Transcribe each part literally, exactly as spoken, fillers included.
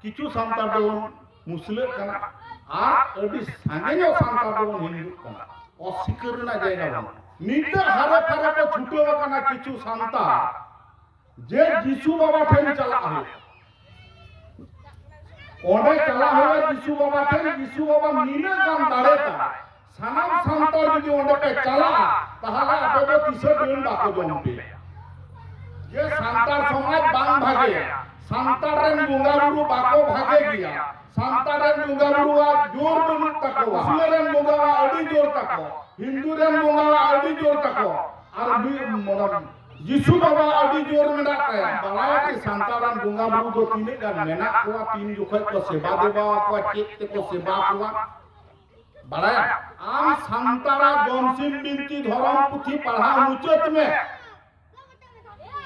ᱠᱤᱪᱷᱩ ᱥᱟᱱᱛᱟᱲ ᱫᱚᱵᱚᱱ ᱢᱩᱥᱞᱟᱹᱜ ᱠᱟᱱᱟ ᱟᱨ ᱟᱹᱰᱤ ᱥᱟᱸᱜᱮ ᱧᱚᱜ ᱥᱟᱱᱛᱟᱲ ᱫᱚᱵᱚᱱ ᱦᱤᱱᱫᱩᱜ ᱠᱟᱱᱟ᱾ ᱚᱥᱤᱠᱟᱹᱨ ᱨᱮᱱᱟᱜ ᱡᱟᱭᱜᱟ ᱵᱟᱹᱱᱩᱜᱼᱟ᱾ ᱱᱤᱛᱚᱜ ᱦᱟᱨᱮ ᱯᱷᱟᱨᱮ ᱠᱚ ᱪᱷᱩᱴᱟᱹᱣ ᱟᱠᱟᱱᱟ ᱠᱤᱪᱷᱩ ᱥᱟᱱᱛᱟᱲ, ᱡᱮ ᱡᱤᱥᱩ ᱵᱟᱵᱟ ᱴᱷᱮᱱ ᱪᱟᱞᱟᱜ ᱦᱩᱭᱩᱜᱼᱟ᱾ ᱚᱸᱰᱮ ᱪᱟᱞᱟᱜ ᱦᱩᱭᱩᱜᱼᱟ ᱡᱤᱥᱩ ᱵᱟᱵᱟ ᱴᱷᱮᱱ, ᱡᱤᱥᱩ ᱵᱟᱵᱟ ᱱᱤᱱᱟᱹᱜ ᱜᱟᱱ ᱫᱟᱲᱮ ᱛᱟᱭ, ᱥᱟᱱᱟᱢ ᱥᱟᱱᱛᱟᱲ ᱡᱩᱫᱤ ᱚᱸᱰᱮ ᱯᱮ ᱪᱟᱞᱟᱜᱼᱟ, ᱛᱟᱦᱚᱞᱮ ᱟᱯᱮ ᱫᱚ ᱛᱤᱥ ᱦᱚᱸ ᱰᱟᱹᱱ ᱵᱟᱠᱚ ᱡᱚᱢ ᱯᱮᱭᱟ᱾ ᱡᱮ ᱥᱟᱱᱛᱟᱲ ᱥᱚᱢᱟᱡᱽ ᱵᱟᱝ ᱵᱷᱟᱜᱮᱭᱟ, ᱥᱟᱱᱛᱟᱲ ᱨᱮᱱ ᱵᱚᱸᱜᱟ ᱵᱩᱨᱩ ᱵᱟᱠᱚ ᱵᱷᱟᱜᱮ ᱜᱮᱭᱟ, ᱥᱟᱱᱛᱟᱲ ᱨᱮᱱ ᱵᱚᱸᱜᱟ ᱵᱩᱨᱩᱣᱟᱜ ᱡᱳᱨ ᱵᱟᱹᱱᱩᱜ ᱛᱟᱠᱚᱣᱟ, ᱢᱩᱥᱞᱟᱹ ᱨᱮᱱ ᱵᱚᱸᱜᱟᱣᱟᱜ ᱟᱹᱰᱤ ᱡᱳᱨ ᱛᱟᱠᱚ, ᱦᱤᱱᱫᱩ ᱨᱮᱱ ᱵᱚᱸᱜᱟᱣᱟᱜ ᱟᱹᱰᱤ ᱡᱳᱨ ᱛᱟᱠᱚ, ᱟᱨ ᱢᱤᱫ ᱢᱟᱱᱮ ᱡᱤᱥᱩ ᱵᱟᱵᱟ ᱟᱹᱰᱤ ᱡᱳᱨ ᱢᱮᱱᱟᱜ ᱛᱟᱭᱟ᱾ ᱵᱟᱲᱟᱭᱟ ᱠᱤ ᱥᱟᱱᱛᱟᱲ ᱨᱮᱱ ᱵᱚᱸᱜᱟ ᱵᱩᱨᱩ ᱫᱚ ᱛᱤᱱᱟᱹᱜ ᱜᱟᱱ ᱢᱮᱱᱟᱜ ᱠᱚᱣᱟ, ᱛᱤᱱ ᱡᱚᱠᱷᱚᱡ ᱠᱚ ᱥᱮᱵᱟ ᱫᱮᱵᱟ ᱟᱠᱚᱣᱟ, ᱪᱮᱫ ᱛᱮᱠᱚ ᱥᱮᱵᱟ ᱠᱚᱣᱟ? ᱵᱟᱲᱟᱭᱟ? ᱟᱢ ᱥᱟᱱᱛᱟᱲᱟᱜ ᱡᱚᱢᱥᱤᱢ ᱵᱤᱱᱛᱤ ᱫᱷᱚᱨᱚᱢ ᱯᱩᱛᱷᱤ ᱯᱟᱲᱦᱟᱣ ᱢᱩᱪᱟᱹᱫ ᱢᱮ,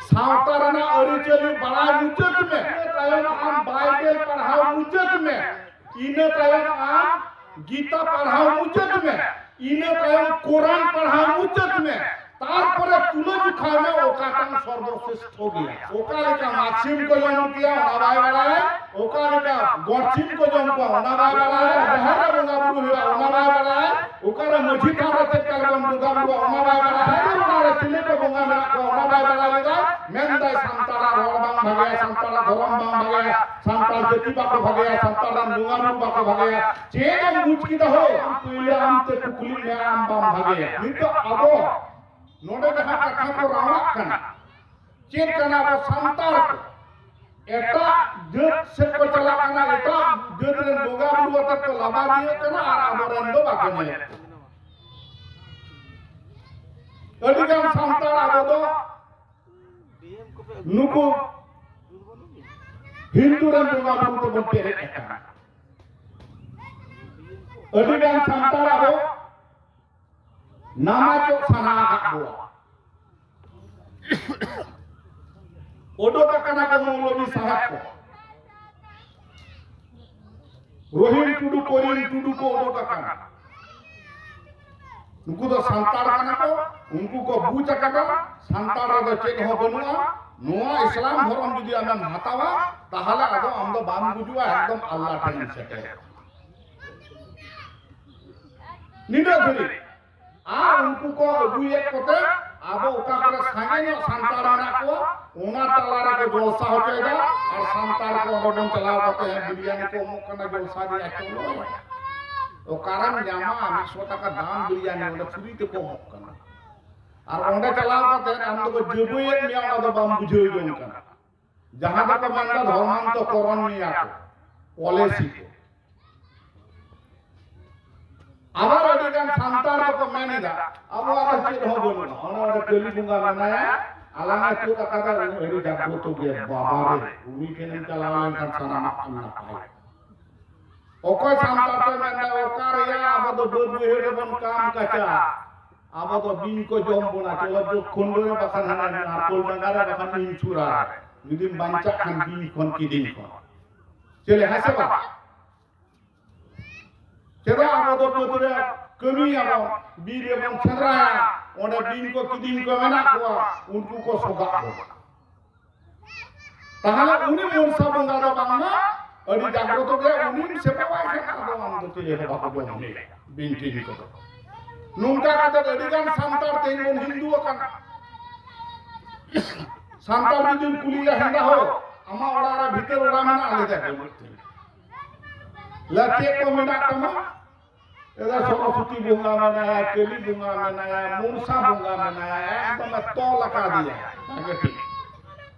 ᱥᱟᱶᱛᱟ ᱨᱮᱱᱟᱜ ᱟᱹᱨᱤᱪᱟᱹᱞᱤ ᱵᱟᱲᱟᱭ ᱢᱩᱪᱟᱹᱫ ᱢᱮ᱾ ᱤᱱᱟᱹ ᱛᱟᱭᱚᱢ ᱟᱢ ᱵᱟᱭᱵᱮᱞ ᱯᱟᱲᱦᱟᱣ ᱢᱩᱪᱟᱹᱫ ᱢᱮ᱾ ᱤᱱᱟᱹ ᱛᱟᱭᱚᱢ ᱟᱢ ᱜᱤᱛᱟ ᱯᱟᱲᱦᱟᱣ ᱢᱩᱪᱟᱹᱫ ᱢᱮ᱾ ᱤᱱᱟᱹ ᱛᱟᱭᱚᱢ ᱠᱳᱨᱟᱱ ᱯᱟᱲᱦᱟᱣ ᱢᱩᱪᱟᱹᱫ ᱢᱮ᱾ ᱛᱟᱨᱯᱚᱨᱮ ᱛᱩᱞᱟᱹ ᱡᱚᱠᱷᱟᱭ ᱢᱮ ᱚᱠᱟᱴᱟᱝ ᱥᱚᱨᱵᱚᱥᱨᱮᱥᱴᱷᱚ ᱜᱮᱭᱟ᱾ ᱚᱠᱟ ᱞᱮᱠᱟ ᱢᱟᱜᱽ ᱥᱤᱢ ᱠᱚ ᱡᱚᱢ ᱠᱮᱭᱟ ᱚᱱᱟ ᱵᱟᱭ ᱵᱟᱲᱟᱭᱟ, ᱚᱠᱟ ᱞᱮᱠᱟ ᱜᱚᱰ ᱥᱤᱢ ᱠᱚ ᱡᱚᱢ ᱠᱚᱣᱟ ᱚᱱᱟ ᱵᱟᱭ ᱵᱟᱲᱟᱭᱟ, ᱡᱟᱦᱮᱨ ᱨᱮ ᱵᱚᱸᱜᱟ ᱵᱩᱨᱩ ᱦᱩᱭᱩᱜᱼᱟ ᱚᱱᱟ ᱵᱟᱭ ᱵᱟᱲᱟᱭᱟ, ᱚᱠᱟᱨᱮ ᱢᱟᱹᱡᱷᱤ ᱛᱷᱟᱱ ᱨᱮ ᱪᱮᱫ ᱞᱮᱠᱟ ᱵᱚᱱ ᱵᱚᱸᱜᱟ ᱵᱩᱨᱩᱜᱼᱟ ᱚᱱᱟ ᱵᱟᱭ ᱵᱟᱲᱟᱭᱟ, ᱚᱱᱟ ᱨᱮ ᱪᱤᱞᱤ ᱠᱚ ᱵᱚᱸᱜᱟ ᱢᱮᱱᱟᱜ ᱠᱚᱣᱟ ᱚᱱᱟ ᱵᱟᱭ ᱵᱟᱲᱟᱭ ᱞᱮᱫᱟ᱾ ᱢᱮᱱᱫᱟᱭ ᱥᱟᱱᱛᱟᱲᱟᱜ ᱨᱚᱲ ᱵᱟᱝ ᱵᱷᱟᱜᱮᱭᱟ, ᱥᱟᱱᱛᱟᱲᱟᱜ ᱫᱷᱚᱨᱚᱢ ᱵᱟᱝ ᱵᱷᱟᱜᱮᱭᱟ, ᱥᱟᱱᱛᱟᱲ ᱡᱟᱹᱛᱤ ᱵᱟᱠᱚ ᱵᱷᱟᱜᱮᱭᱟ, ᱥᱟᱱᱛᱟᱲ ᱨᱮᱱ ᱵᱚᱸᱜᱟ ᱵᱩᱨᱩ ᱵᱟᱠᱚ ᱵᱷᱟᱜᱮᱭᱟ᱾ ᱪᱮᱫ ᱮᱢ ᱵᱩᱡᱽ ᱠᱮᱫᱟ ᱦᱳ? ᱟᱢ ᱯᱩᱭᱞᱟᱹ ᱟᱢ ᱛᱮ ᱠᱩᱠᱞᱤ ᱢᱮ, ᱟᱢ ᱵᱟᱢ ᱵᱷᱟᱜᱮᱭᱟ᱾ ᱱᱤᱛᱚᱜ ᱟᱵᱚ ᱱᱚᱰᱮ ᱡᱟᱦᱟᱸ ᱠᱟᱛᱷᱟ ᱠᱚ ᱨᱟᱣᱟᱜ ᱠᱟᱱᱟ, ᱪᱮᱫ ᱠᱟᱱᱟ ᱟᱵᱚ ᱥᱟᱱᱛᱟᱲ ᱠᱚ? ᱮᱴᱟᱜ ᱡᱟᱹᱛ ᱥᱮᱫ ᱠᱚ ᱪᱟᱞᱟᱜ ᱠᱟᱱᱟ, ᱮᱴᱟᱜ ᱡᱟᱹᱛ ᱨᱮᱱ ᱵᱚᱸᱜᱟ ᱵᱩᱨᱩ ᱟᱛᱮ ᱠᱚ ᱞᱟᱵᱟᱫᱤᱭᱟᱹᱜ ᱠᱟᱱᱟ ᱟᱨ ᱟᱵᱚᱨᱮᱱ ᱫᱚ ᱵᱟᱠᱚ ᱧᱮᱞᱮᱫ ᱠᱚᱣᱟ᱾ ᱟᱹᱰᱤ ᱜᱟᱱ ᱥᱟᱱᱛᱟᱲ ᱟᱵᱚ ᱫᱚ ᱱᱩᱠᱩ ᱦᱤᱱᱫᱩ ᱨᱮᱱ ᱵᱚᱸᱜᱟ ᱵᱩᱨᱩ ᱛᱮᱵᱚᱱ ᱯᱮᱨᱮᱡ ᱟᱠᱟᱱᱟ᱾ ᱟᱹᱰᱤ ᱜᱟᱱ ᱥᱟᱱᱛᱟᱲ ᱟᱵᱚ ᱱᱟᱢᱟᱡᱚᱜ ᱥᱟᱱᱟ ᱟᱠᱟᱫ ᱵᱚᱣᱟ᱾ ᱚᱰᱚᱠ ᱟᱠᱟᱱᱟ ᱠᱚ ᱢᱚᱣᱞᱚᱵᱤ ᱥᱟᱦᱮᱵ ᱠᱚ᱾ ᱨᱚᱦᱤᱢ ᱴᱩᱰᱩ, ᱠᱚᱨᱤᱢ ᱴᱩᱰᱩ ᱠᱚ ᱚᱰᱚᱠ ᱟᱠᱟᱱᱟ᱾ ᱱᱩᱠᱩ ᱫᱚ ᱥᱟᱱᱛᱟᱲ ᱠᱟᱱᱟ ᱠᱚ, ᱩᱱᱠᱩ ᱠᱚ ᱵᱩᱡᱽ ᱟᱠᱟᱫᱟ ᱥᱟᱱᱛᱟᱲ ᱨᱮᱫᱚ ᱪᱮᱫ ᱦᱚᱸ ᱵᱟᱹᱱᱩᱜᱼᱟ, ᱱᱚᱣᱟ ᱤᱥᱞᱟᱢ ᱫᱷᱚᱨᱚᱢ ᱡᱩᱫᱤ ᱟᱢᱮᱢ ᱦᱟᱛᱟᱣᱟ, ᱛᱟᱦᱚᱞᱮ ᱟᱫᱚ ᱟᱢ ᱫᱚ ᱵᱟᱢ ᱜᱩᱡᱩᱜᱼᱟ, ᱮᱠᱫᱚᱢ ᱟᱞᱞᱟ ᱴᱷᱮᱱᱮᱢ ᱥᱮᱴᱮᱨᱚᱜᱼᱟ᱾ ᱱᱤᱱᱟᱹᱜ ᱫᱷᱟᱹᱨᱤᱡ᱾ ᱟᱨ ᱩᱱᱠᱩ ᱠᱚ ᱟᱹᱜᱩᱭᱮᱫ ᱠᱚᱛᱮ ᱟᱵᱚ ᱚᱠᱟ ᱠᱚᱨᱮ ᱥᱟᱸᱜᱮ ᱧᱚᱜ ᱥᱟᱱᱛᱟᱲ ᱢᱮᱱᱟᱜ ᱠᱚᱣᱟ, ᱚᱱᱟ ᱛᱟᱞᱟ ᱨᱮᱠᱚ ᱡᱚᱞᱥᱟ ᱦᱚᱪᱚᱭᱮᱫᱟ᱾ ᱟᱨ ᱥᱟᱱᱛᱟᱲ ᱠᱚ ᱚᱸᱰᱮ ᱵᱚᱱ ᱪᱟᱞᱟᱣ ᱠᱟᱛᱮ ᱦᱮᱸ ᱵᱤᱨᱭᱟᱱᱤ ᱠᱚ ᱮᱢᱚᱜ ᱠᱟᱱᱟ, ᱡᱚᱞᱥᱟ ᱨᱮᱭᱟᱜ ᱪᱚᱞᱚ᱾ ᱚᱠᱟᱨᱮᱢ ᱧᱟᱢᱟ ᱢᱤᱫᱥᱚ ᱴᱟᱠᱟ ᱫᱟᱢ ᱵᱤᱨᱭᱟᱱᱤ, ᱚᱸᱰᱮ ᱯᱷᱨᱤ ᱛᱮᱠᱚ ᱮᱢᱚᱜ ᱠᱟᱱᱟ᱾ ᱟᱨ ᱚᱸᱰᱮ ᱪᱟᱞᱟᱣ ᱠᱟᱛᱮ ᱟᱢ ᱫᱚᱠᱚ ᱡᱟᱹᱵᱟᱹᱭᱮᱫ ᱢᱮᱭᱟ, ᱚᱱᱟ ᱫᱚ ᱵᱟᱢ ᱵᱩᱡᱷᱟᱹᱣ ᱡᱚᱝ ᱠᱟᱱᱟ᱾ ᱡᱟᱦᱟᱸ ᱫᱚᱠᱚ ᱢᱮᱱᱫᱟ ᱫᱷᱚᱨᱢᱟᱱᱛᱚ ᱠᱚᱨᱚᱱ ᱢᱮᱭᱟ ᱠᱚ, ᱯᱚᱞᱮᱥᱤ ᱠᱚ᱾ ᱟᱵᱟᱨ ᱟᱹᱰᱤ ᱜᱟᱱ ᱥᱟᱱᱛᱟᱲ ᱫᱚᱠᱚ ᱢᱮᱱ ᱮᱫᱟ, "ᱟᱵᱚᱣᱟᱜ ᱫᱚ ᱪᱮᱫ ᱦᱚᱸ ᱵᱟᱹᱱᱩᱜᱼᱟ, ᱚᱱᱮ ᱚᱸᱰᱮ ᱠᱟᱹᱞᱤ ᱵᱚᱸᱜᱟ ᱢᱮᱱᱟᱭᱟ, ᱟᱞᱟᱝ ᱮ ᱛᱩᱫ ᱟᱠᱟᱫᱟ, ᱩᱱᱤ ᱟᱹᱰᱤ ᱡᱟᱜᱽᱨᱚᱛᱚ ᱜᱮᱭᱟ, ᱵᱟᱵᱟ ᱨᱮ, ᱩᱱᱤ ᱴᱷᱮᱱᱮᱢ ᱪᱟᱞᱟᱣ ᱞᱮᱱᱠᱷᱟᱱ ᱥᱟᱱᱟᱢᱟᱜ ᱠᱷᱚᱱ ᱱᱟᱯᱟᱭ᱾" ᱚᱠᱚᱭ ᱥᱟᱱᱛᱟᱲ ᱛᱮ ᱢᱮᱱᱫᱟ, ᱚᱠᱟ ᱨᱮᱭᱟ ᱟᱵᱚ ᱫᱚ ᱵᱟᱹᱫ ᱵᱟᱹᱭᱦᱟᱹᱲ ᱨᱮᱵᱚᱱ ᱠᱟᱢ ᱠᱟᱪᱟ, ᱟᱵᱚ ᱫᱚ ᱵᱤᱧ ᱠᱚ ᱡᱚᱢ ᱵᱚᱱᱟ, ᱪᱚᱞᱚ ᱡᱚ ᱠᱷᱩᱱᱰᱟᱹ ᱨᱮ ᱵᱟᱠᱷᱟᱱ ᱦᱟᱱᱮ ᱱᱟᱨᱠᱳᱞ ᱰᱟᱸᱜᱟ ᱨᱮ ᱵᱟᱠᱷᱟᱱ ᱤᱧ ᱪᱷᱩᱨᱟ ᱨᱮ, ᱡᱩᱫᱤᱢ ᱵᱟᱧᱪᱟᱜ ᱠᱷᱟᱱ ᱵᱤᱧ ᱠᱷᱚᱱ ᱠᱤᱫᱤᱧ ᱠᱷᱚᱱ᱾ ᱪᱮᱞᱮ ᱦᱮᱸ ᱥᱮ ᱵᱟᱝ? ᱪᱮᱫᱟᱜ ᱟᱵᱚ ᱫᱚ ᱵᱟᱹᱫᱽ ᱨᱮ ᱠᱟᱹᱢᱤᱭᱟᱵᱚᱱ, ᱵᱤᱨ ᱨᱮᱵᱚᱱ ᱥᱮᱸᱫᱽᱨᱟᱭᱟ, ᱚᱸᱰᱮ ᱵᱤᱧ ᱠᱚ ᱠᱤᱫᱤᱧ ᱠᱚ ᱢᱮᱱᱟᱜ ᱠᱚᱣᱟ, ᱩᱱᱠᱩ ᱠᱚ ᱥᱚᱜᱟᱜ ᱵᱚᱱᱟ᱾ ᱛᱟᱦᱚᱞᱮ ᱩᱱᱤ ᱢᱚᱱᱥᱟ ᱵᱚᱸᱜᱟ ᱫᱚ ᱵᱟᱝᱢᱟ ᱟᱹᱰᱤ ᱡᱟᱜᱽᱨᱚᱛᱚ ᱜᱮ, ᱩᱱᱤᱢ ᱥᱮᱵᱟᱣᱟᱭ ᱠᱷᱟᱱ ᱟᱫᱚ ᱟᱢ ᱫᱚ ᱪᱤᱞᱤ ᱦᱚᱸ ᱵᱟᱠᱚ ᱡᱚᱢ ᱢᱮᱭᱟ ᱵᱤᱧ ᱴᱤᱧ ᱠᱚᱫᱚ᱾ ᱱᱚᱝᱠᱟ ᱠᱟᱛᱮ ᱟᱹᱰᱤ ᱜᱟᱱ ᱥᱟᱱᱛᱟᱲ ᱛᱮᱦᱮᱧ ᱵᱚᱱ ᱦᱤᱱᱫᱩ ᱟᱠᱟᱱᱟ᱾ ᱥᱟᱱᱛᱟᱲ ᱡᱩᱫᱤᱢ ᱠᱩᱞᱤᱭᱟ, "ᱦᱮᱸᱫᱟ ᱦᱚᱲ, ᱟᱢᱟᱜ ᱚᱲᱟᱜ ᱨᱮ ᱵᱷᱤᱛᱟᱹᱨ ᱚᱲᱟᱜ ᱢᱮᱱᱟᱜᱼᱟ?" ᱞᱟᱹᱭ ᱫᱟᱭ, "ᱵᱟᱹᱱᱩᱜ ᱛᱤᱧᱟ᱾" ᱞᱟᱹᱭ, "ᱪᱮᱫ ᱠᱚ ᱢᱮᱱᱟᱜ ᱛᱟᱢᱟ?" ᱞᱟᱹᱭ ᱫᱟ, "ᱥᱚᱨᱚᱥᱚᱛᱤ ᱵᱚᱸᱜᱟ ᱢᱮᱱᱟᱭᱟ, ᱠᱟᱹᱞᱤ ᱵᱚᱸᱜᱟ ᱢᱮᱱᱟᱭᱟ, ᱢᱚᱱᱥᱟ ᱵᱚᱸᱜᱟ ᱢᱮᱱᱟᱭᱟ, ᱮᱠᱫᱚᱢᱮ ᱛᱚᱞ ᱟᱠᱟᱫᱮᱭᱟ ᱵᱷᱟᱜᱮ ᱴᱷᱤᱠ᱾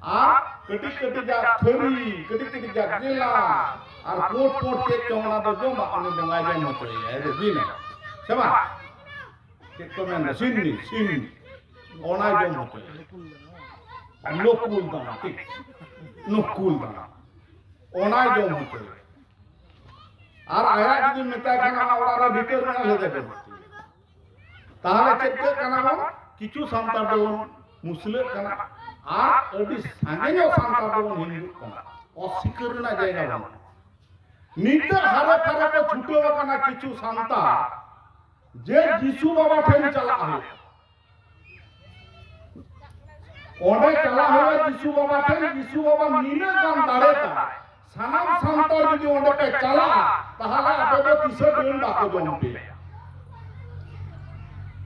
ᱟᱨ ᱠᱟᱹᱴᱤᱡ ᱠᱟᱹᱴᱤᱡᱟᱜ ᱛᱷᱟᱹᱨᱤ, ᱠᱟᱹᱴᱤᱡ ᱠᱟᱹᱴᱤᱡᱟᱜ ᱜᱮᱞᱟ, ᱟᱨ ᱯᱳᱸᱰ ᱯᱳᱸᱰ ᱪᱮᱫ ᱪᱚᱝ ᱚᱱᱟ ᱫᱚ ᱡᱚᱢᱟᱜ ᱩᱱᱤ ᱵᱚᱸᱜᱟᱭ ᱡᱚᱢ ᱦᱚᱪᱚᱭᱮᱭᱟ, ᱮ ᱫᱤᱱᱮ᱾ ᱥᱮ ᱵᱟᱝ? ᱪᱮᱫ ᱠᱚ ᱢᱮᱱᱫᱟ? ᱥᱤᱱᱱᱤ, ᱥᱤᱱᱱᱤ᱾ ᱚᱱᱟᱭ ᱡᱚᱢ ᱦᱚᱪᱚᱭᱮᱭᱟ᱾ ᱱᱩᱠᱩᱞ ᱫᱟᱱᱟ, ᱴᱷᱤᱠ᱾ ᱱᱩᱠᱩᱞ ᱫᱟᱱᱟ᱾ ᱚᱱᱟᱭ ᱡᱚᱢ ᱦᱚᱪᱚᱭᱮᱭᱟ᱾ ᱟᱨ ᱟᱭᱟᱜ ᱡᱩᱫᱤᱢ ᱢᱮᱛᱟᱭ ᱠᱷᱟᱱ, "ᱟᱢᱟᱜ ᱚᱲᱟᱜ ᱨᱮ ᱵᱷᱤᱛᱟᱹᱨ ᱢᱮᱱᱟᱜᱼᱟ?" ᱞᱟᱹᱭ ᱫᱟᱭ, "ᱵᱟᱹᱱᱩᱜ ᱛᱤᱧᱟ᱾" ᱛᱟᱦᱚᱞᱮ ᱪᱮᱫ ᱪᱤᱠᱟᱹᱜ ᱠᱟᱱᱟ ᱵᱚᱱ? ᱠᱤᱪᱷᱩ ᱥᱟᱱᱛᱟᱲ ᱫᱚᱵᱚᱱ ᱢᱩᱥᱞᱟᱹᱜ ᱠᱟᱱᱟ, ᱟᱨ ᱟᱹᱰᱤ ᱥᱟᱸᱜᱮ ᱧᱚᱜ ᱥᱟᱱᱛᱟᱲ ᱫᱚᱵᱚᱱ ᱦᱤᱱᱫᱩᱜ ᱠᱟᱱᱟ᱾ ᱚᱥᱥᱤᱠᱟᱹᱨ ᱨᱮᱱᱟᱜ ᱡᱟᱭᱜᱟ ᱵᱟᱹᱱᱩᱜᱼᱟ᱾ ᱱᱤᱛᱚᱜ ᱦᱟᱨᱮ ᱯᱷᱟᱨᱮ ᱠᱚ ᱪᱷᱩᱴᱟᱹᱣ ᱟᱠᱟᱱᱟ ᱠᱤᱪᱷᱩ ᱥᱟᱱᱛᱟᱲ, ᱡᱮ ᱡᱤᱥᱩ ᱵᱟᱵᱟ ᱴᱷᱮᱱ ᱪᱟᱞᱟᱜ ᱦᱩᱭᱩᱜᱼᱟ᱾ ᱚᱸᱰᱮ ᱪᱟᱞᱟᱜ ᱦᱩᱭᱩᱜᱼᱟ ᱡᱤᱥᱩ ᱵᱟᱵᱟ ᱴᱷᱮᱱ᱾ ᱡᱤᱥᱩ ᱵᱟᱵᱟ ᱱᱤᱱᱟᱹᱜ ᱜᱟᱱ ᱫᱟᱲᱮ ᱛᱟᱭ, ᱥᱟᱱᱟᱢ ᱥᱟᱱᱛᱟᱲ ᱡᱩᱫᱤ ᱚᱸᱰᱮ ᱯᱮ ᱪᱟᱞᱟᱜᱼᱟ, ᱛᱟᱦᱚᱞᱮ ᱟᱯᱮ ᱫᱚ ᱛᱤᱥ ᱦᱚᱸ ᱰᱟᱹᱱ ᱵᱟᱠᱚ ᱡᱚᱢ ᱯᱮᱭᱟ᱾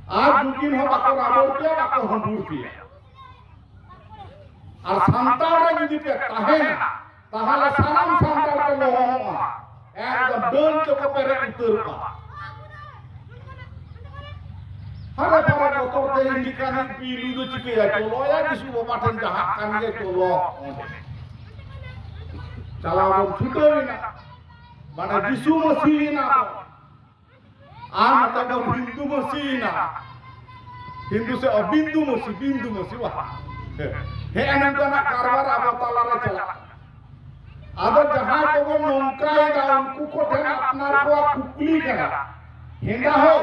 ᱟᱨ ᱡᱩᱜᱤᱱ ᱦᱚᱸ ᱵᱟᱠᱚ ᱨᱟᱵᱚᱲ ᱯᱮᱭᱟ, ᱵᱟᱠᱚ ᱦᱟᱺᱵᱩᱲ ᱯᱮᱭᱟ᱾ ᱟᱨ ᱥᱟᱱᱛᱟᱲ ᱨᱮ ᱡᱩᱫᱤ ᱯᱮ ᱛᱟᱦᱮᱱᱟ, ᱛᱟᱦᱚᱞᱮ ᱥᱟᱱᱟᱢ ᱥᱟᱱᱛᱟᱲ ᱯᱮ ᱞᱚᱦᱚᱢᱚᱜᱼᱟ, ᱮᱠᱫᱚᱢ ᱰᱟᱹᱱ ᱛᱮᱠᱚ ᱯᱮᱨᱮᱡ ᱩᱛᱟᱹᱨᱚᱜᱼᱟ᱾ ᱦᱟᱨᱮ ᱯᱟᱨᱟ ᱵᱚᱛᱚᱨ ᱛᱮ ᱤᱧ ᱞᱮᱠᱟᱱᱤᱡ ᱯᱤᱞᱩ ᱫᱚ ᱪᱤᱠᱟᱹᱭᱟ? ᱪᱚᱞᱚᱭᱟ ᱡᱤᱥᱩ ᱵᱟᱵᱟ ᱴᱷᱮᱱ, ᱡᱟᱦᱟᱸ ᱠᱟᱱ ᱜᱮ, ᱪᱚᱞᱚ ᱚᱸᱰᱮ᱾ ᱪᱟᱞᱟᱣ ᱵᱚᱱ ᱪᱷᱩᱴᱟᱹᱣ ᱮᱱᱟ, ᱢᱟᱱᱮ ᱡᱤᱥᱩ ᱢᱟᱹᱥᱤ ᱮᱱᱟ ᱵᱚᱱ᱾ ᱟᱨ ᱱᱚᱛᱮ ᱵᱚᱱ ᱦᱤᱱᱫᱩ ᱢᱟᱹᱥᱤ ᱮᱱᱟ, ᱦᱤᱱᱫᱩ ᱥᱮ ᱚ, ᱵᱤᱱᱫᱩ ᱢᱟᱹᱥᱤ, ᱵᱤᱱᱫᱩ ᱢᱟᱹᱥᱤ, ᱵᱟᱦ᱾ ᱦᱮᱸ, ᱱᱚᱝᱠᱟᱱᱟᱜ ᱠᱟᱨᱵᱟᱨ ᱟᱵᱚ ᱛᱟᱞᱟᱨᱮ ᱪᱟᱞᱟᱜ ᱠᱟᱱᱟ᱾ ᱟᱫᱚ ᱡᱟᱦᱟᱸᱭ ᱠᱚᱵᱚᱱ ᱱᱚᱝᱠᱟᱭᱮᱫᱟ, ᱩᱱᱠᱩ ᱠᱚ ᱴᱷᱮᱱ ᱟᱯᱱᱟᱨ ᱠᱚᱣᱟᱜ ᱠᱩᱠᱞᱤ ᱠᱟᱱᱟ, ᱦᱮᱸᱫᱟ ᱦᱳ,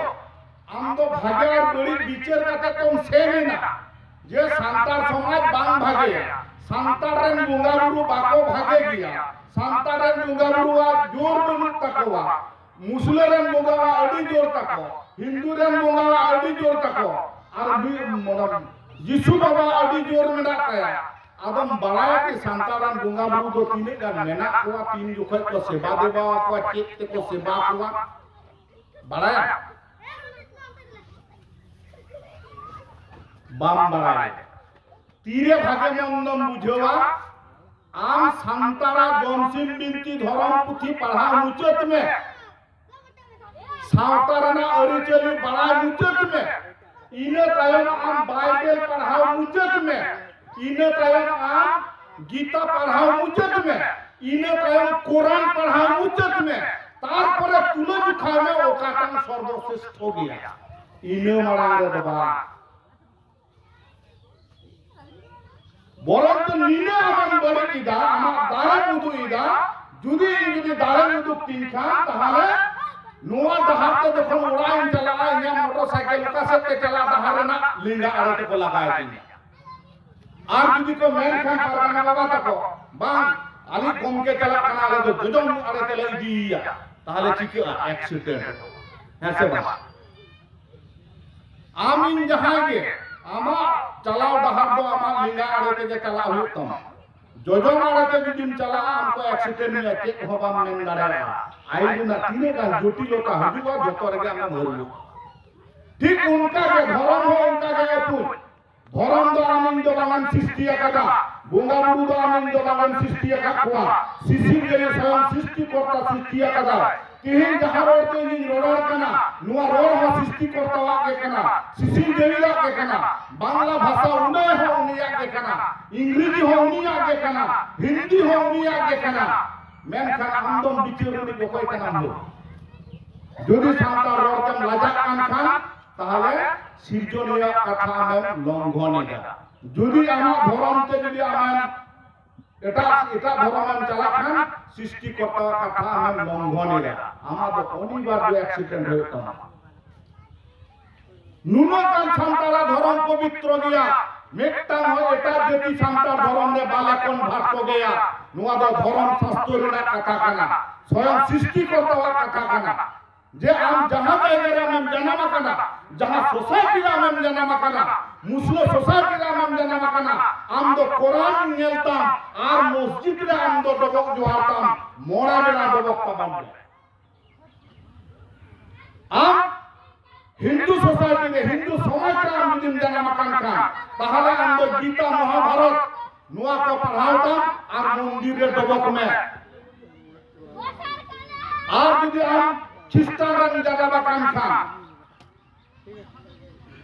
ᱟᱢ ᱫᱚ ᱵᱷᱟᱜᱮ ᱟᱨ ᱵᱟᱹᱲᱤᱡ ᱵᱤᱪᱟᱹᱨ ᱠᱟᱛᱮ ᱛᱚᱢ ᱥᱮᱱ ᱮᱱᱟ ᱡᱮ ᱥᱟᱱᱛᱟᱲ ᱥᱚᱢᱟᱡᱽ ᱵᱟᱝ ᱵᱷᱟᱜᱮᱭᱟ, ᱥᱟᱱᱛᱟᱲ ᱨᱮᱱ ᱵᱚᱸᱜᱟ ᱵᱩᱨᱩ ᱵᱟᱠᱚ ᱵᱷᱟᱜᱮ ᱜᱮᱭᱟ, ᱥᱟᱱᱛᱟᱲ ᱨᱮᱱ ᱵᱚᱸᱜᱟ ᱵᱩᱨᱩᱣᱟᱜ ᱡᱳᱨ ᱵᱟᱹᱱᱩᱜ ᱛᱟᱠᱚᱣᱟ, ᱢᱩᱥᱞᱟᱹ ᱨᱮᱱ ᱵᱚᱸᱜᱟᱣᱟᱜ ᱟᱹᱰᱤ ᱡᱳᱨ ᱛᱟᱠᱚ, ᱦᱤᱱᱫᱩ ᱨᱮᱱ ᱵᱚᱸᱜᱟᱣᱟᱜ ᱟᱹᱰᱤ ᱡᱳᱨ ᱛᱟᱠᱚ, ᱟᱨ ᱢᱤ-, ᱢᱟᱱᱮ ᱡᱤᱥᱩ ᱵᱟᱵᱟ ᱟᱹᱰᱤ ᱡᱳᱨ ᱢᱮᱱᱟᱜ ᱛᱟᱭᱟ᱾ ᱟᱫᱚᱢ ᱵᱟᱲᱟᱭᱟ ᱠᱤ ᱥᱟᱱᱛᱟᱲ ᱨᱮᱱ ᱵᱚᱸᱜᱟ ᱵᱩᱨᱩ ᱫᱚ ᱛᱤᱱᱟᱹᱜ ᱜᱟᱱ ᱢᱮᱱᱟᱜ ᱠᱚᱣᱟ, ᱛᱤᱱ ᱡᱚᱠᱷᱚᱡ ᱠᱚ ᱥᱮᱵᱟ ᱫᱮᱵᱟ ᱟᱠᱚᱣᱟ, ᱪᱮᱫ ᱛᱮᱠᱚ ᱥᱮᱵᱟ ᱠᱚᱣᱟ? ᱵᱟᱲᱟᱭᱟ? ᱵᱟᱢ ᱵᱟᱲᱟᱭᱟ᱾ ᱛᱤᱨᱮ ᱵᱷᱟᱜᱮ ᱢᱚᱱᱫᱚᱢ ᱵᱩᱡᱷᱟᱹᱣᱟ? ᱟᱢ ᱥᱟᱱᱛᱟᱲᱟᱜ ᱡᱚᱢᱥᱤᱢ ᱵᱤᱱᱛᱤ ᱫᱷᱚᱨᱚᱢ ᱯᱩᱛᱷᱤ ᱯᱟᱲᱦᱟᱣ ᱢᱩᱪᱟᱹᱫ ᱢᱮ᱾ ᱥᱟᱶᱛᱟ ᱨᱮᱱᱟᱜ ᱟᱹᱨᱤᱪᱟᱹᱞᱤ ᱵᱟᱲᱟᱭ ᱢᱩᱪᱟᱹᱫ ᱢᱮ᱾ ᱤᱱᱟᱹ ᱛᱟᱭᱚᱢ ᱟᱢ ᱵᱟᱭᱵᱮᱞ ᱯᱟᱲᱦᱟᱣ ᱢᱩᱪᱟᱹᱫ ᱢᱮ᱾ ᱤᱱᱟᱹ ᱛᱟᱭᱚᱢ ᱟᱢ ᱜᱤᱛᱟ ᱯᱟᱲᱦᱟᱣ ᱢᱩᱪᱟᱹᱫ ᱢᱮ᱾ ᱤᱱᱟᱹ ᱛᱟᱭᱚᱢ ᱠᱳᱨᱟᱱ ᱯᱟᱲᱦᱟᱣ ᱢᱩᱪᱟᱹᱫ ᱢᱮ᱾ ᱛᱟᱨᱯᱚᱨᱮ ᱛᱩᱞᱟᱹ ᱡᱚᱠᱷᱟ ᱢᱮ ᱚᱠᱟᱴᱟᱝ ᱥᱚᱨᱵᱚᱥᱨᱮᱥᱴᱷᱚ ᱜᱮᱭᱟ᱾ ᱤᱱᱟᱹ ᱢᱟᱲᱟᱝ ᱨᱮᱫᱚ ᱵᱟᱝ᱾ ᱵᱚᱨᱚᱝ ᱛᱚ ᱱᱤᱱᱟᱹᱜ ᱟᱢᱮᱢ ᱵᱟᱹᱲᱤᱡ ᱮᱫᱟ, ᱟᱢᱟᱜ ᱫᱟᱲᱮᱢ ᱩᱫᱩᱜ ᱮᱫᱟ᱾ ᱡᱩᱫᱤ ᱤᱧ ᱡᱩᱫᱤ ᱫᱟᱲᱮᱢ ᱩᱫᱩᱜ ᱛᱤᱧ ᱠᱷᱟᱱ, ᱛᱟᱦᱚᱞᱮ ᱱᱚᱣᱟ ᱰᱟᱦᱟᱨ ᱛᱮ ᱡᱚᱠᱷᱚᱱ ᱚᱲᱟᱜ ᱤᱧ ᱪᱟᱞᱟᱜᱼᱟ, ᱤᱧᱟᱹᱜ ᱢᱚᱴᱚᱨ ᱥᱟᱭᱠᱮᱞ ᱚᱠᱟ ᱥᱮᱫ ᱛᱮ ᱪᱟᱞᱟᱜ, ᱰᱟᱦᱟᱨ ᱨᱮᱱᱟᱜ ᱞᱮᱸᱜᱟ ᱟᱲᱮ ᱛᱮᱠᱚ ᱞᱟᱜᱟᱭ ᱛᱤᱧᱟ᱾ ᱟᱨ ᱡᱩᱫᱤ ᱠᱚ ᱢᱮᱱ ᱠᱷᱟᱱ ᱯᱟᱨᱜᱟᱱᱟ ᱵᱟᱵᱟ ᱛᱟᱠᱚ, "ᱵᱟᱝ, ᱟᱞᱮ ᱜᱚᱢᱠᱮ ᱪᱟᱞᱟᱜ ᱠᱟᱱᱟ, ᱟᱞᱮ ᱫᱚ ᱡᱚᱡᱚᱢ ᱟᱲᱮ ᱛᱮᱞᱮ ᱤᱫᱤᱭᱮᱭᱟ", ᱛᱟᱦᱚᱞᱮ ᱪᱤᱠᱟᱹᱜᱼᱟ? ᱮᱠᱥᱤᱰᱮᱱᱴ᱾ ᱦᱮᱸ ᱥᱮ ᱵᱟᱝ? ᱟᱢ ᱤᱧ ᱡᱟᱦᱟᱸᱭ ᱜᱮ ᱟᱢᱟᱜ ᱪᱟᱞᱟᱣ ᱰᱟᱦᱟᱨ ᱫᱚ ᱟᱢᱟᱜ ᱞᱮᱸᱜᱟ ᱟᱲᱮ ᱛᱮᱜᱮ ᱪᱟᱞᱟᱜ ᱦᱩᱭᱩᱜ ᱛᱟᱢᱟ᱾ ᱡᱚᱡᱚᱢ ᱟᱲᱮ ᱛᱮ ᱡᱩᱫᱤᱢ ᱪᱟᱞᱟᱜᱼᱟ, ᱟᱢ ᱠᱚ accident ᱢᱮᱭᱟ, ᱪᱮᱫ ᱦᱚᱸ ᱵᱟᱢ ᱢᱮᱱ ᱫᱟᱲᱮᱭᱟᱜᱼᱟ᱾ ᱟᱭᱤᱱ ᱨᱮᱱᱟᱜ ᱛᱤᱱᱟᱹᱜ ᱜᱟᱱ ᱡᱚᱴᱤᱞᱚᱛᱟ ᱦᱤᱡᱩᱜᱼᱟ, ᱡᱚᱛᱚ ᱨᱮᱜᱮ ᱟᱢᱮᱢ ᱦᱟᱹᱨᱩᱵᱚᱜᱼᱟ᱾ ᱴᱷᱤᱠ ᱚᱱᱠᱟ ᱜᱮ ᱫᱷᱚᱨᱚᱢ ᱦᱚᱸ ᱚᱱᱠᱟ ᱜᱮ ᱟᱹᱯᱩᱡ᱾ ᱫᱷᱚᱨᱚᱢ ᱫᱚ ᱟᱢ ᱤᱧ ᱫᱚ ᱵᱟᱝ ᱮᱢ ᱥᱨᱤᱥᱴᱤ ᱟᱠᱟᱫᱟ, ᱵᱚᱸᱜᱟ ᱵᱩᱨᱩ ᱫᱚ ᱟᱢ ᱤᱧ ᱫᱚ ᱵᱟᱝ ᱮᱢ ᱥᱨᱤᱥᱴᱤ ᱟᱠᱟᱫ ᱠᱚᱣᱟ᱾ ᱥᱤᱥᱤᱨ ᱡᱟᱹᱨᱤ ᱥᱚᱭᱚᱝ ᱥᱨᱤᱥᱴᱤ ᱠᱚᱨᱛᱟ ᱥᱨᱤᱥᱴᱤ ᱟᱠᱟᱫᱟᱭ᱾ ᱛᱮᱦᱮᱧ ᱡᱟᱦᱟᱸ ᱨᱚᱲ ᱛᱮ ᱤᱧᱤᱧ ᱨᱚᱨᱚᱲ ᱠᱟᱱᱟ, ᱱᱚᱣᱟ ᱨᱚᱲ ᱦᱚᱸ ᱥᱨᱤᱥᱴᱤ ᱠᱚᱨᱛᱟᱣᱟᱜ ᱜᱮ ᱠᱟᱱᱟ, ᱥᱤᱥᱤᱨ ᱡᱟᱹᱨᱤᱭᱟᱜ ᱜᱮ ᱠᱟᱱᱟ᱾ ᱵᱟᱝᱞᱟ ᱵᱷᱟᱥᱟ ᱩᱱᱟᱹᱭ ᱦᱚᱸ ᱩᱱᱤᱭᱟᱜ ᱜᱮ ᱠᱟᱱᱟ, ᱤᱝᱨᱮᱡᱤ ᱦᱚᱸ ᱩᱱᱤᱭᱟᱜ ᱜᱮ ᱠᱟᱱᱟ, ᱦᱤᱱᱫᱤ ᱦᱚᱸ ᱩᱱᱤᱭᱟᱜ ᱜᱮ ᱠᱟᱱᱟ᱾ ᱢᱮᱱᱠᱷᱟᱱ ᱟᱢ ᱫᱚᱢ ᱵᱤᱪᱟᱹᱨ ᱨᱤᱱᱤᱡ ᱚᱠᱚᱭ ᱠᱟᱱᱟᱢ ᱫᱚ? ᱡᱩᱫᱤ ᱥᱟᱱᱛᱟᱲ ᱨᱚᱲ ᱛᱮᱢ ᱞᱟᱡᱟᱜ ᱠᱟᱱ ᱠᱷᱟᱱ, ᱛᱟᱦᱚᱞᱮ ᱥᱤᱨᱡᱚᱱᱤᱭᱟᱹᱣᱟᱜ ᱠᱟᱛᱷᱟ ᱟᱢᱮᱢ ᱞᱚᱝᱜᱷᱚᱱ ᱮᱫᱟ᱾ ᱡᱩᱫᱤ ᱟᱢᱟᱜ ᱫᱷᱚᱨᱚᱢ ᱛᱮ ᱡᱩᱫᱤ ᱟᱢᱮᱢ ᱮᱴᱟᱜ, ᱮᱴᱟᱜ ᱫᱷᱚᱨᱚᱢᱮᱢ ᱪᱟᱞᱟᱜ ᱠᱷᱟᱱ, ᱥᱨᱤᱥᱴᱤᱠᱚᱨᱛᱟᱣᱟᱜ ᱠᱟᱛᱷᱟ ᱟᱢᱮᱢ ᱞᱚᱝᱜᱷᱚᱱ ᱮᱫᱟ᱾ ᱟᱢᱟᱜ ᱫᱚ ᱚᱱᱤᱵᱟᱨᱡᱚ accident ᱦᱩᱭᱩᱜ ᱛᱟᱢᱟ᱾ ᱱᱩᱱᱟᱹᱜ ᱜᱟᱱ ᱥᱟᱱᱛᱟᱲᱟᱜ ᱫᱷᱚᱨᱚᱢ ᱯᱚᱵᱤᱛᱨᱚ ᱜᱮᱭᱟ, ᱢᱤᱫᱴᱟᱝ ᱦᱚᱸ ᱮᱴᱟᱜ ᱡᱟᱹᱛᱤ ᱥᱟᱱᱛᱟᱲ ᱫᱷᱚᱨᱚᱢ ᱨᱮ ᱵᱟᱞᱮ convert ᱠᱚᱜᱮᱭᱟ᱾ ᱱᱚᱣᱟ ᱫᱚ ᱫᱷᱚᱨᱚᱢ ᱥᱟᱥᱛᱨᱚ ᱨᱮᱱᱟᱜ ᱠᱟᱛᱷᱟ ᱠᱟᱱᱟ, ᱥᱚᱭᱚᱝ ᱥᱨᱤᱥᱴᱤᱠᱚᱨᱛᱟᱣᱟᱜ ᱠᱟᱛᱷᱟ ᱠᱟᱱᱟ᱾ ᱡᱮ ᱟᱢ ᱡᱟᱦᱟᱸ ᱡᱟᱭᱜᱟ ᱨᱮ ᱟᱢᱮᱢ ᱡᱟᱱᱟᱢ ᱟᱠᱟᱱᱟ, ᱡᱟᱦᱟᱸ society ᱨᱮ ᱟᱢᱮᱢ ᱡᱟᱱᱟᱢ ᱟᱠᱟᱱᱟ, ᱢᱩᱥᱞᱟᱹ society ᱨᱮ ᱟᱢᱮᱢ ᱡᱟᱱᱟᱢ ᱟᱠᱟᱱᱟ, ᱟᱢ ᱫᱚ ᱠᱚᱨᱟᱱ ᱧᱮᱞ ᱛᱟᱢ ᱟᱨ ᱢᱚᱥᱡᱤᱫ ᱨᱮ ᱟᱢ ᱫᱚ ᱰᱚᱵᱚᱜ ᱡᱚᱦᱟᱨ ᱛᱟᱢ, ᱢᱚᱬᱮ ᱵᱮᱲᱟ ᱰᱚᱵᱚᱜ ᱛᱟᱵᱚᱱ ᱢᱮ᱾ ᱟᱢ ᱦᱤᱱᱫᱩ society ᱨᱮ, ᱦᱤᱱᱫᱩ ᱥᱚᱢᱟᱡᱽ ᱨᱮ ᱟᱢ ᱡᱩᱫᱤᱢ ᱡᱟᱱᱟᱢ ᱟᱠᱟᱱ ᱠᱷᱟᱱ, ᱛᱟᱦᱚᱞᱮ ᱟᱢ ᱫᱚ ᱜᱤᱛᱟ, ᱢᱚᱦᱟᱵᱷᱟᱨᱚᱛ, ᱱᱚᱣᱟ ᱠᱚ ᱯᱟᱲᱦᱟᱣ ᱛᱟᱢ ᱟᱨ ᱢᱚᱱᱫᱤᱨ ᱨᱮ ᱰᱚᱵᱚᱜ ᱢᱮ᱾ ᱟᱨ ᱡᱩᱫᱤ ᱟᱢ ᱠᱷᱨᱤᱥᱴᱟᱱ ᱨᱮᱢ ᱡᱟᱱᱟᱢ ᱟᱠᱟᱱ ᱠᱷᱟᱱ,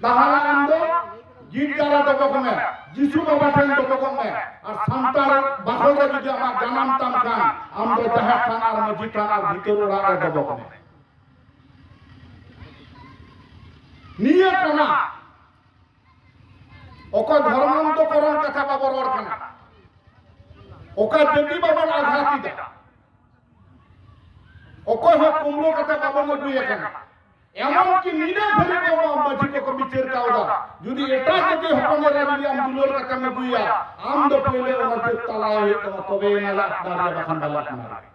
ᱛᱟᱦᱚᱞᱮ ᱟᱢ ᱫᱚ ᱜᱤᱨᱡᱟ ᱨᱮ ᱰᱚᱵᱚᱜ ᱢᱮ, ᱡᱤᱥᱩ ᱵᱟᱵᱟ ᱴᱷᱮᱱ ᱰᱚᱵᱚᱜᱚᱜ ᱢᱮ᱾ ᱟᱨ ᱥᱟᱱᱛᱟᱲ ᱵᱟᱠᱷᱳᱞ ᱨᱮ ᱡᱩᱫᱤ ᱟᱢᱟᱜ ᱡᱟᱱᱟᱢ ᱛᱟᱢ ᱠᱷᱟᱱ, ᱟᱢ ᱫᱚ ᱡᱟᱦᱮᱨ ᱛᱷᱟᱱ ᱟᱨ ᱢᱟᱹᱡᱷᱤ ᱛᱷᱟᱱ ᱟᱨ ᱵᱷᱤᱛᱟᱹᱨ ᱚᱲᱟᱜ ᱨᱮ ᱰᱚᱵᱚᱜ ᱢᱮ᱾ ᱱᱤᱭᱟᱹ ᱠᱟᱱᱟ ᱚᱠᱟ ᱫᱷᱚᱨᱢᱟᱱᱛᱚᱠᱚᱨᱚᱱ ᱠᱟᱛᱷᱟ ᱵᱟᱵᱚ ᱨᱚᱲ ᱠᱟᱱᱟ, ᱚᱠᱟ ᱡᱟᱹᱛᱤ ᱵᱟᱵᱚᱱ ᱟᱜᱷᱟᱛ ᱮᱫᱟ, ᱚᱠᱚᱭ ᱦᱚᱸ ᱠᱩᱢᱵᱽᱲᱩ ᱠᱟᱛᱮ ᱵᱟᱵᱚᱱ ᱟᱹᱜᱩᱭᱮ ᱠᱟᱱᱟ᱾ ᱮᱢᱚᱱ ᱠᱤ ᱱᱤᱱᱟᱹᱜ ᱫᱷᱟᱹᱨᱤᱡ ᱵᱟᱵᱚ ᱢᱟᱹᱡᱷᱤ ᱠᱚᱠᱚ ᱵᱤᱪᱟᱹᱨ ᱠᱟᱣᱫᱟ, ᱡᱩᱫᱤ ᱮᱴᱟᱜ ᱡᱟᱹᱛᱤ ᱦᱚᱯᱚᱱ ᱮᱨᱟ ᱡᱩᱫᱤ ᱟᱢ ᱫᱩᱞᱟᱹᱲ ᱠᱟᱛᱮᱢ ᱟᱹᱜᱩᱭᱟ, ᱟᱢ ᱫᱚ ᱯᱳᱭᱞᱳ ᱚᱱᱟ ᱡᱟᱹᱛ ᱛᱟᱞᱟᱭ ᱦᱩᱭᱩᱜ ᱛᱟᱢᱟ, ᱛᱚᱵᱮ ᱮᱱᱟ ᱞᱮ ᱟᱯᱱᱟᱨ ᱨᱮᱭᱟ, ᱵᱟᱠᱷᱟᱱ ᱵᱟᱞᱮ ᱟᱯᱱᱟᱨ ᱨᱮᱭᱟ᱾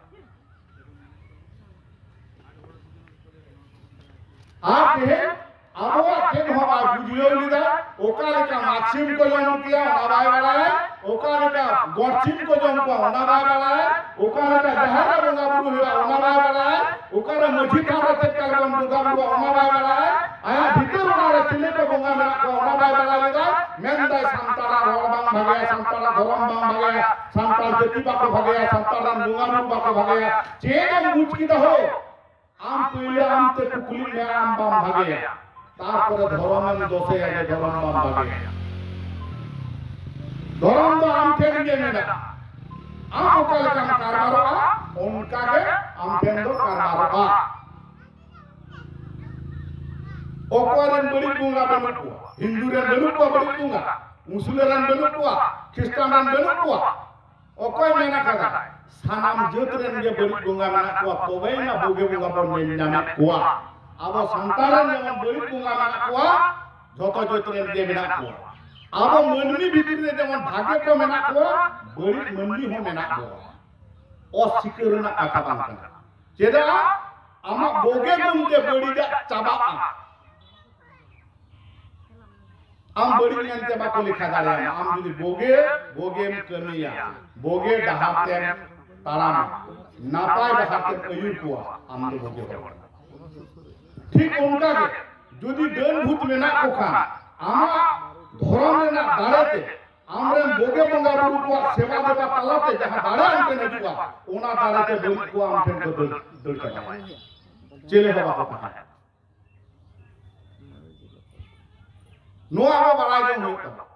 ᱟᱨ ᱛᱮᱦᱮᱧ ᱟᱵᱚᱣᱟᱜ ᱪᱮᱫ ᱦᱚᱸ ᱵᱟᱭ ᱵᱩᱡᱷᱟᱹᱣ ᱞᱮᱫᱟ᱾ ᱚᱠᱟ ᱞᱮᱠᱟ ᱢᱟᱜᱽ ᱥᱤᱢ ᱠᱚ ᱡᱚᱢ ᱠᱮᱭᱟ, ᱚᱱᱟ ᱵᱟᱭ ᱵᱟᱲᱟᱭᱟ᱾ ᱚᱠᱟ ᱞᱮᱠᱟ ᱜᱚᱰ ᱥᱤᱢ ᱠᱚ ᱡᱚᱢ ᱠᱚᱣᱟ, ᱚᱱᱟ ᱵᱟᱭ ᱵᱟᱲᱟᱭᱟ᱾ ᱚᱠᱟ ᱞᱮᱠᱟ ᱡᱟᱦᱮᱨ ᱨᱮ ᱵᱚᱸᱜᱟ ᱵᱩᱨᱩ ᱦᱩᱭᱩᱜᱼᱟ, ᱚᱱᱟ ᱵᱟᱭ ᱵᱟᱲᱟᱭᱟ᱾ ᱚᱠᱟᱨᱮ ᱢᱟᱹᱡᱷᱤ ᱛᱷᱟᱱ ᱨᱮ ᱪᱮᱫ ᱞᱮᱠᱟ ᱵᱚᱱ ᱵᱚᱸᱜᱟ ᱵᱩᱨᱩᱜᱼᱟ, ᱚᱱᱟ ᱵᱟᱭ ᱵᱟᱲᱟᱭᱟ᱾ ᱟᱭᱟᱜ ᱵᱷᱤᱛᱟᱹᱨ ᱚᱲᱟᱜ ᱨᱮ ᱪᱤᱞᱤ ᱠᱚ ᱵᱚᱸᱜᱟ ᱢᱮᱱᱟᱜ ᱠᱚᱣᱟ, ᱚᱱᱟ ᱵᱟᱭ ᱵᱟᱲᱟᱭ ᱞᱮᱫᱟ᱾ ᱢᱮᱱᱫᱟᱭ, ᱥᱟᱱᱛᱟᱲᱟᱜ ᱨᱚᱲ ᱵᱟᱝ ᱵᱷᱟᱜᱮᱭᱟ, ᱥᱟᱱᱛᱟᱲᱟᱜ ᱫᱷᱚᱨᱚᱢ ᱵᱟᱝ ᱵᱷᱟᱜᱮᱭᱟ, ᱥᱟᱱᱛᱟᱲ ᱡᱟᱹᱛᱤ ᱵᱟᱠᱚ ᱵᱷᱟᱜᱮᱭᱟ, ᱥᱟᱱᱛᱟᱲ ᱨᱮᱱ ᱵᱚᱸᱜᱟ ᱵᱩᱨᱩ ᱵᱟᱠᱚ ᱵᱷᱟᱜᱮᱭᱟ᱾ ᱪᱮᱫ ᱮᱢ ᱵᱩᱡᱽ ᱠᱮᱫᱟ ᱦᱳ? ᱟᱢ ᱯᱳᱭᱞᱳ ᱟᱢ ᱛᱮ ᱠᱩᱠᱞᱤ ᱢᱮ, ᱟᱢ ᱵᱟᱢ ᱵᱷᱟᱜᱮᱭᱟ, ᱛᱟᱨᱯᱚᱨᱮ ᱫᱷᱚᱨᱚᱢ ᱮᱢ ᱫᱚᱥᱮᱭᱟ ᱡᱮ ᱫᱷᱚᱨᱚᱢ ᱵᱟᱢ ᱵᱷᱟᱜᱮᱭᱟ᱾ ᱫᱷᱚᱨᱚᱢ ᱫᱚ ᱟᱢ ᱴᱷᱮᱱ ᱜᱮ ᱢᱮᱱᱟᱜᱼᱟ᱾ ᱟᱢ ᱚᱠᱟ ᱞᱮᱠᱟᱢ ᱠᱟᱨᱵᱟᱨᱚᱜᱼᱟ, ᱚᱱᱠᱟ ᱜᱮ ᱟᱢ ᱴᱷᱮᱱ ᱫᱚ ᱠᱟᱨᱵᱟᱨᱚᱜᱼᱟ᱾ ᱚᱠᱚᱭ ᱨᱮᱱ ᱵᱟᱹᱲᱤᱡ ᱵᱚᱸᱜᱟ ᱵᱟᱹᱱᱩᱜ ᱠᱚᱣᱟ? ᱦᱤᱱᱫᱩ ᱨᱮᱱ ᱵᱟᱹᱱᱩᱜ ᱠᱚᱣᱟ ᱵᱟᱹᱲᱤᱡ ᱵᱚᱸᱜᱟ, ᱢᱩᱥᱞᱟᱹ ᱨᱮᱱ ᱵᱟᱹᱱᱩᱜ ᱠᱚᱣᱟ, ᱠᱷᱨᱤᱥᱴᱟᱱ ᱨᱮᱱ ᱵᱟᱹᱱᱩᱜ ᱠᱚᱣᱟ᱾ ᱚᱠᱚᱭ ᱢᱮᱱ ᱟᱠᱟᱫᱟ? ᱥᱟᱱᱟᱢ ᱡᱟᱹᱛ ᱨᱮᱱ ᱜᱮ ᱵᱟᱹᱲᱤᱡ ᱵᱚᱸᱜᱟ ᱢᱮᱱᱟᱜ ᱠᱚᱣᱟ, ᱛᱚᱵᱮᱭᱮᱱᱟ ᱵᱳᱜᱮ ᱵᱚᱸᱜᱟ ᱵᱚᱱ ᱧᱮᱞ ᱧᱟᱢᱮᱫ ᱠᱚᱣᱟ᱾ ᱟᱵᱚ ᱥᱟᱱᱛᱟᱲ ᱨᱮᱱ ᱡᱮᱢᱚᱱ ᱵᱟᱹᱲᱤᱡ ᱵᱚᱸᱜᱟ ᱢᱮᱱᱟᱜ ᱠᱚᱣᱟ, ᱡᱷᱚᱛᱚ ᱡᱟᱹᱛ ᱨᱮᱱ ᱜᱮ ᱢᱮᱱᱟᱜ ᱠᱚᱣᱟ᱾ ᱟᱵᱚ ᱢᱟᱹᱱᱢᱤ ᱵᱷᱤᱛᱨᱤ ᱨᱮ ᱡᱮᱢᱚᱱ ᱵᱷᱟᱜᱮ ᱠᱚ ᱢᱮᱱᱟᱜ ᱠᱚᱣᱟ, ᱵᱟᱹᱲᱤᱡ ᱢᱟᱹᱱᱢᱤ ᱦᱚᱸ ᱢᱮᱱᱟᱜ ᱠᱚᱣᱟ᱾ ᱚᱥᱤᱠᱟᱹᱨ ᱨᱮᱱᱟᱜ ᱠᱟᱛᱷᱟ ᱵᱟᱝ ᱠᱟᱱᱟ᱾ ᱪᱮᱫᱟᱜ? ᱟᱢᱟᱜ ᱵᱳᱜᱮ ᱜᱩᱱ ᱛᱮ ᱵᱟᱹᱲᱤᱡᱟᱜ ᱪᱟᱵᱟᱜᱼᱟ᱾ ᱟᱢ ᱵᱟᱹᱲᱤᱡ ᱢᱮᱱᱛᱮ ᱵᱟᱠᱚ ᱞᱮᱠᱷᱟ ᱫᱟᱲᱮᱭᱟᱢᱟ᱾ ᱟᱢ ᱡᱩᱫᱤ ᱵᱳᱜᱮ, ᱵᱳᱜᱮᱢ ᱠᱟᱹᱢᱤᱭᱟ, ᱵᱳᱜᱮ ᱰᱟᱦᱟᱨ ᱛᱮᱢ ᱛᱟᱲᱟᱢᱟ, ᱱᱟᱯᱟᱭ ᱰᱟᱦᱟᱨ ᱛᱮᱢ ᱟᱹᱭᱩᱨ ᱠᱚᱣᱟ, ᱟᱢ ᱫᱚ ᱵᱳᱜᱮ ᱦᱚᱲ᱾ ᱴᱷᱤᱠ ᱚᱱᱠᱟ ᱜᱮ, ᱡᱩᱫᱤ ᱰᱟᱹᱱ ᱵᱷᱩᱛ ᱢᱮᱱᱟᱜ ᱠᱚ ᱠᱷᱟᱱ, ᱟᱢᱟᱜ ᱫᱷᱚᱨᱚᱢ ᱨᱮᱱᱟᱜ ᱫᱟᱲᱮ ᱛᱮ, ᱟᱢᱨᱮᱱ ᱵᱳᱜᱮ ᱵᱚᱸᱜᱟ ᱵᱩᱨᱩ ᱠᱚᱣᱟᱜ ᱥᱮᱵᱟ ᱫᱮᱵᱟ ᱛᱟᱞᱟᱛᱮ ᱡᱟᱦᱟᱸ ᱫᱟᱲᱮ ᱟᱢ ᱴᱷᱮᱱ ᱦᱤᱡᱩᱜᱼᱟ, ᱚᱱᱟ ᱫᱟᱲᱮ ᱛᱮ ᱵᱟᱹᱲᱤᱡ ᱠᱚ ᱟᱢ ᱴᱷᱮᱱ ᱠᱚ ᱫᱟᱹᱲ, ᱫᱟᱹᱲ ᱪᱟᱵᱟᱭᱟ᱾ ᱪᱮᱞᱮ ᱦᱚᱸ ᱵᱟᱠᱚ ᱛᱟᱦᱮᱸ᱾ ᱱᱚᱣᱟ ᱟᱵᱚ ᱵᱟᱲᱟᱭ ᱡᱚᱝ ᱦᱩᱭᱩᱜ ᱛᱟᱵᱚᱱᱟ᱾